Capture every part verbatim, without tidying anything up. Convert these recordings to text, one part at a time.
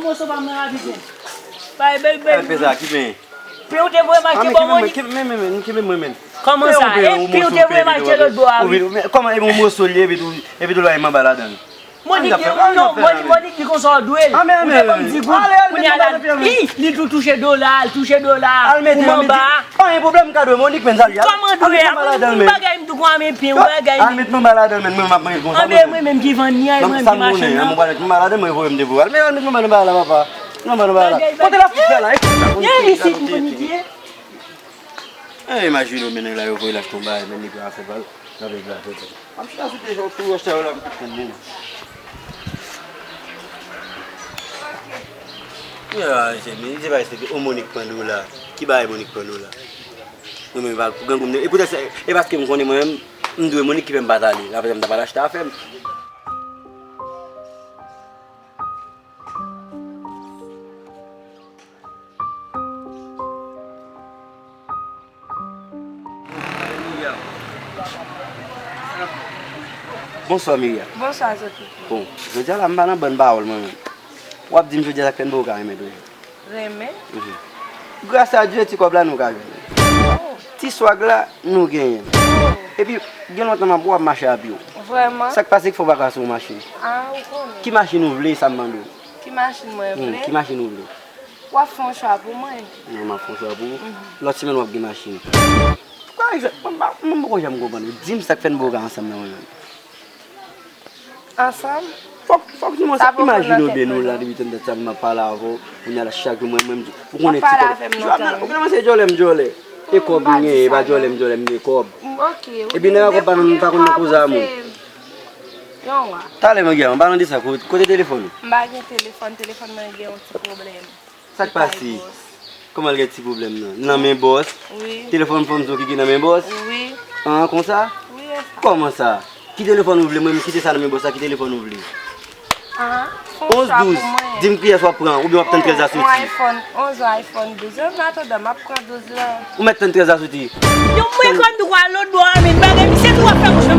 Moso pa mwen avizye. Bay, bay, bay. Al peze a, ki pen? Pen ou te voye m achte bon Monik. Men, men, men, men, men. Kòman sa? E pen ou te voye m achte lòt bò a, wi. Kòman, e bon moso li, epi tou, epi tou la, e manba ladan l. Monik, non, Monik, Monik di konsa w dwe l. Ou te konn di goud, kounye a la, li tou touche dola, l touche dola, ou manba. Pa gen pwoblèm, m ka dwe Monik, men sa li a. Kòman dwe a? Bagay m tou kwa men pen, bagay. Al met manba ladan l, men mwen m ap manje konsa. Anben mwen menm ki vann li a, e mwen menm ki machann nan. Mwen pral met manba ladan, mwen voye m depo. Al met, al met manba nan bagay la, papa. Manba nan bagay la. Kote l ap fè la? Ye isit m konn li ye. Eh, imajine w, men nèg la, yo voye l achte yon bagay, men li pran afè pa l. L ap vin achte. M ap chita sou te jan tou, achte yo la, m ap tann li. Ya, se, men se pa respekte. O, Monik pran dola. Ki bagay Monik pran dola? Mwen menm, pa pou grangou m, e poutèt sa, e paske m konnen mwen menm, m dwe Monik ki fè m pa t ale. Apre sa, m ta pral achte afè m. Bonswa, Miria. Bonswa, Zoki. Bon, jodi a la, m pa nan bann pawòl, mwen menm. W ap di m jodi a sa k fè n poko ka renmen toujou. Renmen? Mhm. Gras a Dye, ti kòb la nou ka jwenn. Oh. Ti swag la, nou genyen. Oh. Epi, gen lontan m ap wè w ap mache a pye w. Vrèman? Sa k pase k fè w pa ka sou yon machin? Ah, ou konnen. Ki machin ou vle, sa m mande w? Ki machin mwen vle? Hmm, ki machin ou vle? W ap fè yon chwa pou mwen. Non, m ap fè yon chwa pou ou. Mhm. Lòt semèn w ap gen machin. Pa egzanp, mwen pa, mwen poko janm konprann ou. Di m sa k fè n poko ka ansanm nan mwen menm. Ansanm? Fòk, fòk nou, sa imajine w byen nou la depi tann dat sa m ap pale avè w. Kounye a la chak jou mwen, mwen, ou konnen ti kòb. Ou kòmanse djòlè m djòlè. E kòb m genyen, e pa djòlè m djòlè, m gen kòb. Epi nèg a kòb pa nan, pa konn nan koze a moun. Yon wa. Talè mwen gen, an palan de sa, ko-, kote telefòn ou? M pa gen telefòn, telefòn mwen gen yon ti pwoblèm. Sa k pase? Kòman l gen ti pwoblèm nan? Nan men bòs? Wi. Telefòn fanm sa ki gen nan men bòs? Wi. An, konsa? Wi, e sa. Kòman sa? Ki telefòn ou vle? Mwen, m kite sa nan men bòs la, ki telefòn ou vle? An, fè yon chwa pou mwen. Onz douz, di m kiyès w ap pran, oubyen w ap tann trèz la soti? Yon iPhone, onz iPhone douz. An atandan, m ap pran douz la. Ou mèt tann trèz la soti? Yo mwen kòm nou kwa lòt bò a, men bagay misye tou ap fè mouche.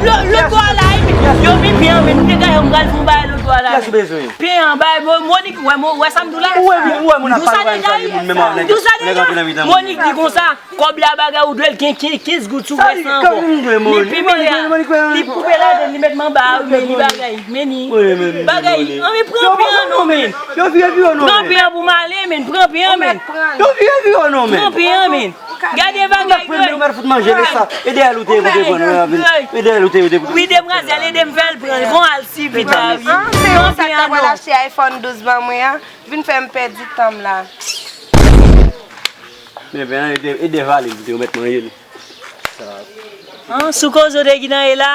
Lòt bò a la, epi yo vin pen an, men nou te gaye, m pral fè yon bagay lòt bò a la. Kiyès ou bezwen? Pen an, bay, Mo-, Monik, wè, Mo-, wè sa m di w la? Ou wè, ou wè, moun ap pale, ou wè, moun ap pale, moun ap pale. Di w sa deja, wi? Di w sa deja. Monik di konsa, kòb la bagay ou dwe l gen ken-, kenz goud sou vès lan ankò. Li pen an, li koupe ladan, li met manba a, wi, men li bagay, men li bagay. An, men pran pen an non, men. Yo vire vire w non, men. Pran pen an pou m ale, men. Pran pen an, men. Yo vire vire w non, men. Pran pen an, men. Gade bagay, ou mèt fout manje, lè sa. E dèyè l ou te, ou te pran, e dèyè l ou te, ou te pran. Wi, demwazèl, ede m fè l pran. Gon al si vit la, wi. An, se yon sa k ta pral achte iPhone douz ban mwen an. Vin fè m pèdi tan m la. Men, men, e de, e de vale, ou te mèt manje l. An, sou koze w te ki nan e la.